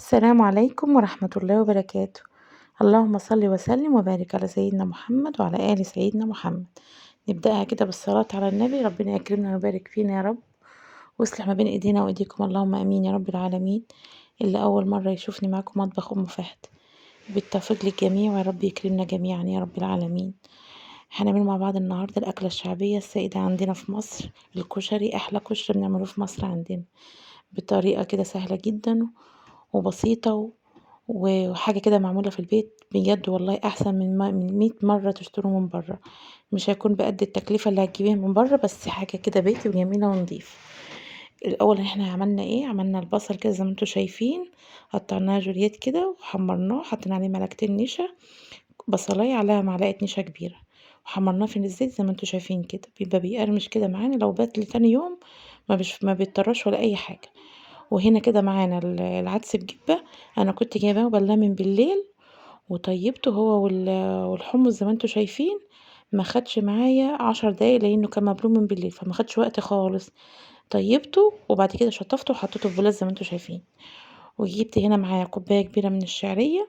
السلام عليكم ورحمة الله وبركاته. اللهم صل وسلم وبارك على سيدنا محمد وعلى آل سيدنا محمد. نبدأها كده بالصلاة على النبي، ربنا يكرمنا ويبارك فينا يا رب، ويصلح ما بين ايدينا وايديكم، اللهم امين يا رب العالمين. اللي اول مرة يشوفني معاكم مطبخ ام فهد، بالتوفيق للجميع ويا رب يكرمنا جميعا يا رب العالمين. هنعمل مع بعض النهارده الاكلة الشعبية السائدة عندنا في مصر، الكشري. احلى كشري بنعمله في مصر عندنا بطريقة كده سهلة جدا وبسيطة وحاجه كده معمولة في البيت، بجد والله احسن من 100 مرة تشتروه من بره. مش هيكون بقد التكلفة اللي هتجيبيها من بره، بس حاجة كده بيتي وجميلة ونضيفه. الاول احنا عملنا ايه؟ عملنا البصل كده زي ما انتم شايفين، قطعناه جوليات كده وحمرناه، حطينا عليه معلقتين نشا، بصلايه عليها معلقه نشا كبيرة، وحمرناه في الزيت زي ما انتم شايفين كده، بيبقى بيقرمش كده معانا. لو بات لتاني يوم ما بيتطرش ولا اي حاجة. وهنا كده معانا العدس بجبه، انا كنت جايباه وبلاه من بالليل وطيبته هو والحمص زي ما انتم شايفين. ما خدش معايا 10 دقايق لانه كان مبلول من بالليل، فما خدش وقت خالص. طيبته وبعد كده شطفته وحطيته في بولات زي ما انتم شايفين. وجبت هنا معايا كوباية كبيرة من الشعرية،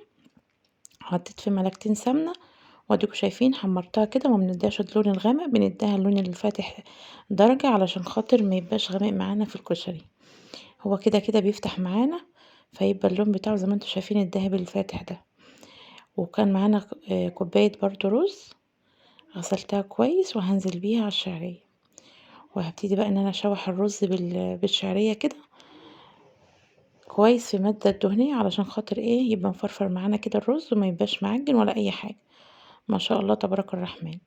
حطيت في معلقتين سمنه، واديكوا شايفين حمرتها كده، وما بنديهاش اللون الغامق، بنديها اللون الفاتح درجه علشان خاطر ما يبقاش غامق معانا في الكشري. هو كده كده بيفتح معانا، فيبقى اللون بتاعه زي ما انتم شايفين الذهبي الفاتح ده. وكان معانا كوباية برضو رز، غسلتها كويس وهنزل بيها على الشعرية. وهبتدي بقى ان انا اشوح الرز بالشعريه كده كويس في مادة الدهنية علشان خاطر ايه؟ يبقى مفرفر معانا كده الرز وما يبقاش معجن ولا اي حاجة. ما شاء الله تبارك الرحمن.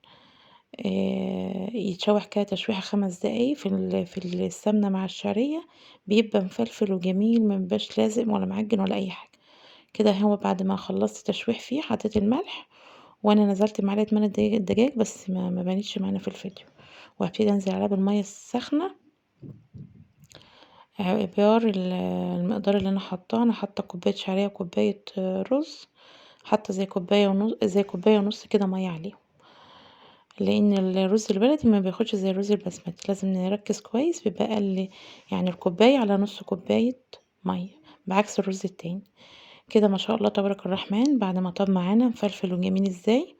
يتشوح كده تشويحه 5 دقايق في السمنة مع الشعرية، بيبقى مفلفل وجميل، ما بيبقاش لازق ولا معجن ولا اي حاجة. كده هو بعد ما خلصت تشويح فيه حطيت الملح، وانا نزلت معلقه من الدجاج بس ما بانتش معانا في الفيديو. وهبتدي انزل عليها بالمية السخنة عبار المقدار اللي انا حطاه. انا حاطه كوباية شعرية وكوبايه رز، حاطه زي كوباية ونص، زي كوباية ونص كده مية عليهم، لان الرز البلدي ما بياخدش زي الرز البسمتي، لازم نركز كويس، بيبقى اقل يعني الكوباية على نص كوباية مية بعكس الرز التاني. كده ما شاء الله تبارك الرحمن بعد ما طاب معانا مفلفل وجميل ازاي،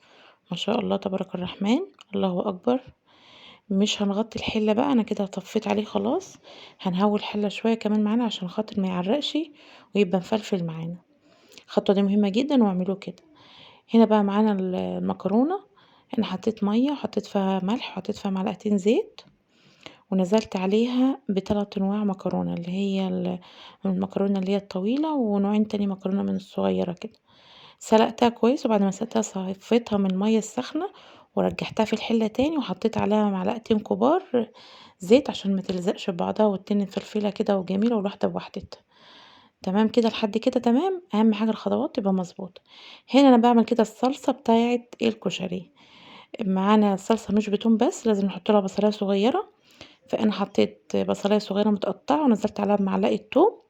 ما شاء الله تبارك الرحمن، الله اكبر. مش هنغطي الحلة بقى، انا كده طفيت عليه خلاص. هنهوي الحلة شوية كمان معانا عشان خاطر ما يعرقش ويبقى مفلفل معانا. الخطوة دي مهمة جدا واعملوه كده. هنا بقى معانا المكرونه، انا حطيت مية وحطيت فيها ملح وحطيت فيها معلقتين زيت، ونزلت عليها ب3 انواع مكرونه، اللي هي المكرونه اللي هي الطويلة، ونوعين تاني مكرونه من الصغيرة كده. سلقتها كويس، وبعد ما سلقتها صفيتها من المية السخنة ورجعتها في الحلة تاني، وحطيت عليها معلقتين كبار زيت عشان ما تلزقش في بعضها وتتن مفلفله كده وجميلة والواحده بوحدتها. تمام كده لحد كده تمام. اهم حاجة الخطوات تبقى مظبوطة. هنا انا بعمل كده الصلصه بتاعه الكشري. معانا الصلصه مش بتوم بس، لازم نحط لها بصلايه صغيرة، فانا حطيت بصلايه صغيرة متقطعه ونزلت عليها بمعلقه توم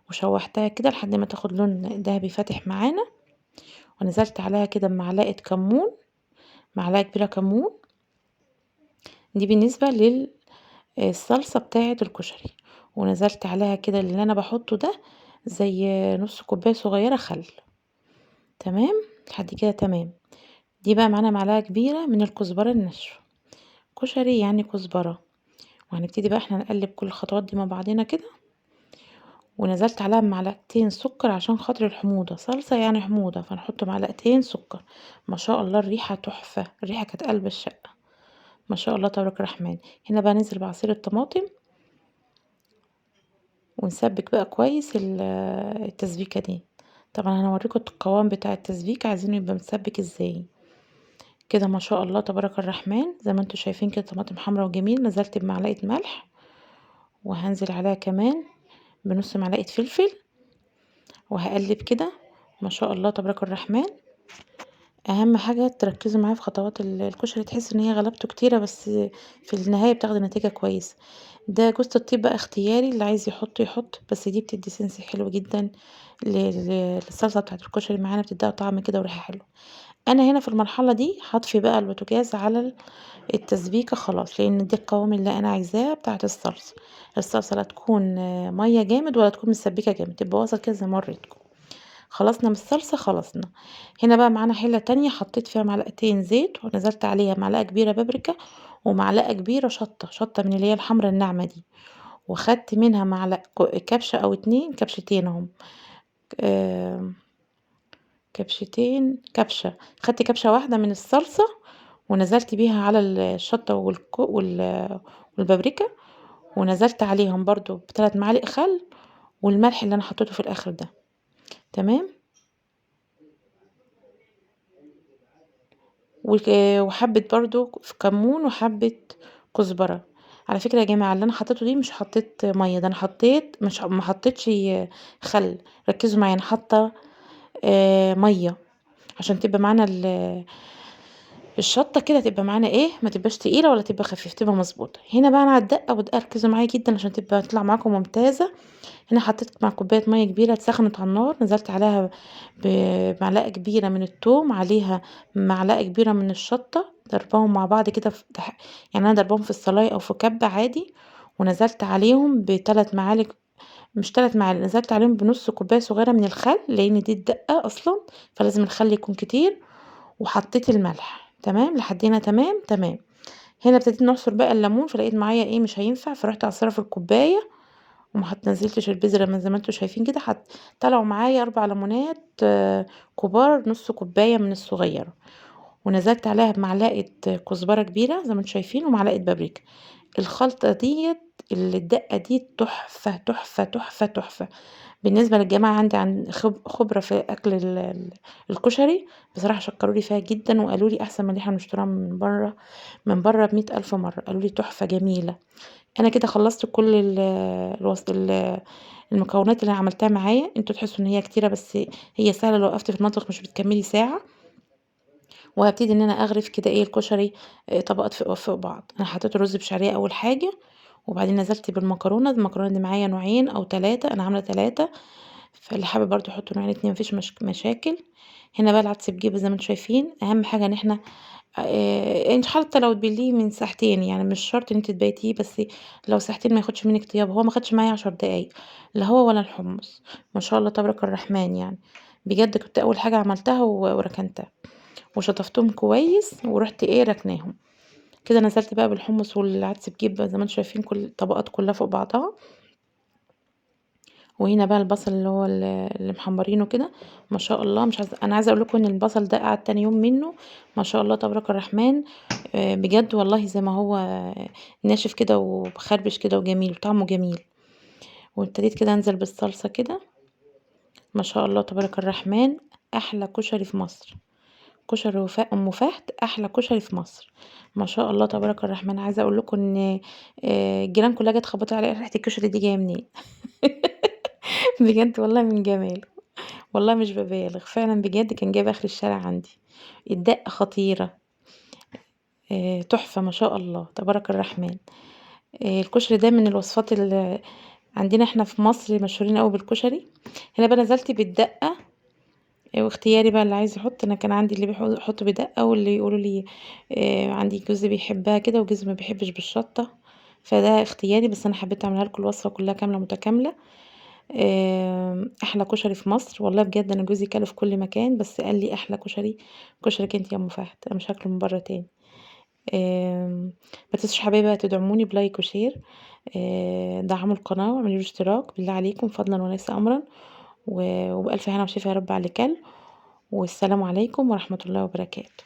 وشوحتها كده لحد ما تاخد لون ذهبي فاتح معانا. ونزلت عليها كده بمعلقه كمون، معلقه كبيرة كمون، دي بالنسبة للصلصه بتاعه الكشري. ونزلت عليها كده اللي انا بحطه ده زي نص كوباية صغيرة خل. تمام لحد كده تمام. دي بقى معانا معلقه كبيرة من الكزبره الناشفه، كشري يعني كزبره. وهنبتدي بقى احنا نقلب كل الخطوات دي مع بعضنا كده. ونزلت عليها بمعلقتين سكر عشان خاطر الحموضة، صلصه يعني حموضه، فنحط معلقتين سكر. ما شاء الله الريحة تحفة، الريحة كانت قلب الشقة، ما شاء الله تبارك الرحمن. هنا بقى ننزل بعصير الطماطم ونسبك بقى كويس التسبيكه دي. طبعا انا هوريكم القوام بتاع التسبيك، عايزينه يبقى متسبك ازاي كده. ما شاء الله تبارك الرحمن زي ما انتم شايفين كده طماطم حمرا وجميل. نزلت بمعلقه ملح، وهنزل عليها كمان بنص معلقه فلفل، وهقلب كده. ما شاء الله تبارك الرحمن. اهم حاجة تركزوا معايا في خطوات الكشري، تحس ان هي غلبته كتيرة بس في النهاية بتاخد نتيجة كويسة. ده جوزة الطيب بقى اختياري، اللي عايز يحط يحط، بس دي بتدي سنس حلو جدا للصلصه بتاعت الكشري معانا، بتديها طعم كده وريحه حلوة. أنا هنا في المرحلة دي هطفي بقى البوتاجاز على التسبيكة خلاص، لأن دي القوام اللي أنا عايزاه بتاعة الصلصة. الصلصة لا تكون مية جامد ولا تكون مسبكة جامد، تبقى وسط كده زي ما وريتكم. خلصنا من الصلصة، خلصنا. هنا بقى معانا حلة تانية حطيت فيها معلقتين زيت، ونزلت عليها معلقة كبيرة بابريكا ومعلقة كبيرة شطة، شطة من اللي هي الحمرا الناعمة دي، وخدت منها معلقة كبشة أو اتنين، كبشتين اهم، كبشتين، كبشة، خدت كبشة واحدة من الصلصة ونزلت بيها على الشطة والبابريكا، ونزلت عليهم برضو ب3 معالق خل والملح اللي أنا حطيته في الآخر ده. تمام. وحبة برضو كمون وحبة كزبرة. على فكرة يا جماعة اللي أنا حطيته دي مش حطيت مية، ده أنا حطيت مش ما حطيتش خل، ركزوا معايا، أنا حاطة مية عشان تبقى معانا الشطة كده، تبقى معانا ايه، ما تبقاش تقيلة ولا تبقى خفيفة، تبقى مظبوطة. هنا بقى انا على الدقة، والدقة ركزوا معايا جدا عشان تبقى تطلع معاكم ممتازة. هنا حطيت مع كوباية مية كبيرة اتسخنت على النار، نزلت عليها بمعلقة كبيرة من التوم، عليها معلقة كبيرة من الشطة، ضربهم مع بعض كده يعني انا ضربهم في الصلاية او في كبة عادي، ونزلت عليهم بثلاث معالق، مش 3 معالق، نزلت عليهم بنص كوباية صغيرة من الخل، لان دي الدقة اصلا فلازم الخل يكون كتير، وحطيت الملح. تمام لحد هنا تمام تمام. هنا ابتديت نعصر بقى الليمون، فلقيت معايا ايه مش هينفع، فرحت عصره في الكوباية وما نزلتش البذرة من زي ما انتم شايفين كده. طلعوا معايا 4 ليمونات كبار، نص كوباية من الصغيرة، ونزلت عليها بمعلقه كزبره كبيرة زي ما انتم شايفين، ومعلقة بابريكا. الخلطة ديت اللي الدقة دي تحفة تحفة تحفة تحفة. بالنسبة للجماعة عندي عن خبره في اكل الكشري، بصراحة شكروا لي فيها جدا، وقالوا لي احسن من اللي احنا بنشتريها من بره ب100,000 مرة، قالوا لي تحفة جميلة. انا كده خلصت كل المكونات اللي عملتها معايا. انتوا تحسوا ان هي كتيرة بس هي سهلة، لو وقفت في المطبخ مش بتكملي ساعة. وهبتدي ان انا اغرف كده ايه الكشري، طبقات فوق بعض. انا حطيت الرز بشعريه اول حاجة، وبعدين نزلت بالمكرونه. المكرونه دي معايا نوعين او 3، انا عامله 3، فاللي حابب برضو يحط نوعين 2 مفيش مشاكل. هنا بقى العدس بجيبه زي ما انتم شايفين. اهم حاجة ان احنا انت حتى لو تبليه من ساعتين، يعني مش شرط ان انت تبيتيه، بس لو ساعتين ما ياخدش منك طياب. هو ما خدش معايا 10 دقايق، لا هو ولا الحمص، ما شاء الله تبارك الرحمن. يعني بجد كنت اول حاجة عملتها وركنتها وشطفتهم كويس، ورحت ايه ركناهم كده. نزلت بقى بالحمص والعدس بجيب زي ما انتم شايفين، كل الطبقات كلها فوق بعضها. وهنا بقى البصل اللي هو اللي محمرينه كده ما شاء الله. مش عايزه، انا عايزه اقول لكم ان البصل ده قعد تاني يوم منه ما شاء الله تبارك الرحمن، بجد والله زي ما هو ناشف كده وخربش كده وجميل وطعمه جميل. وابتديت كده انزل بالصلصه كده ما شاء الله تبارك الرحمن. احلى كشري في مصر، كشري وفاء ام فهد، احلى كشري في مصر ما شاء الله تبارك الرحمن. عايزه اقول لكم ان الجيران كلها جت خبطت عليا ريحه الكشري دي جاية منين. بجد والله من جماله، والله مش ببالغ، فعلا بجد كان جايب اخر الشارع عندي. الدقة خطيرة، تحفة ما شاء الله تبارك الرحمن. الكشري ده من الوصفات اللي عندنا احنا في مصر، مشهورين قوي بالكشري. هنا بقى نزلت بالدقه، واختياري بقى اللي عايز يحط. انا كان عندي اللي بيحط بدقة، واللي يقولوا لي عندي جوزي بيحبها كده وجوزي ما بيحبش بالشطه، فده اختياري، بس انا حبيت اعملها لكم الوصفة كلها كاملة متكاملة. احلى كشري في مصر والله بجد. انا جوزي كله في كل مكان، بس قال لي احلى كشري كشري انت يا ام فهد، انا مش هاكله من بره تاني. ما تنسوش حبايبي تدعموني ب like و share، دعموا القناة واعملوا اشتراك بالله عليكم فضلا وليس امرا، وبألف هنا وشفا يا رب على الكل. والسلام عليكم ورحمة الله وبركاته.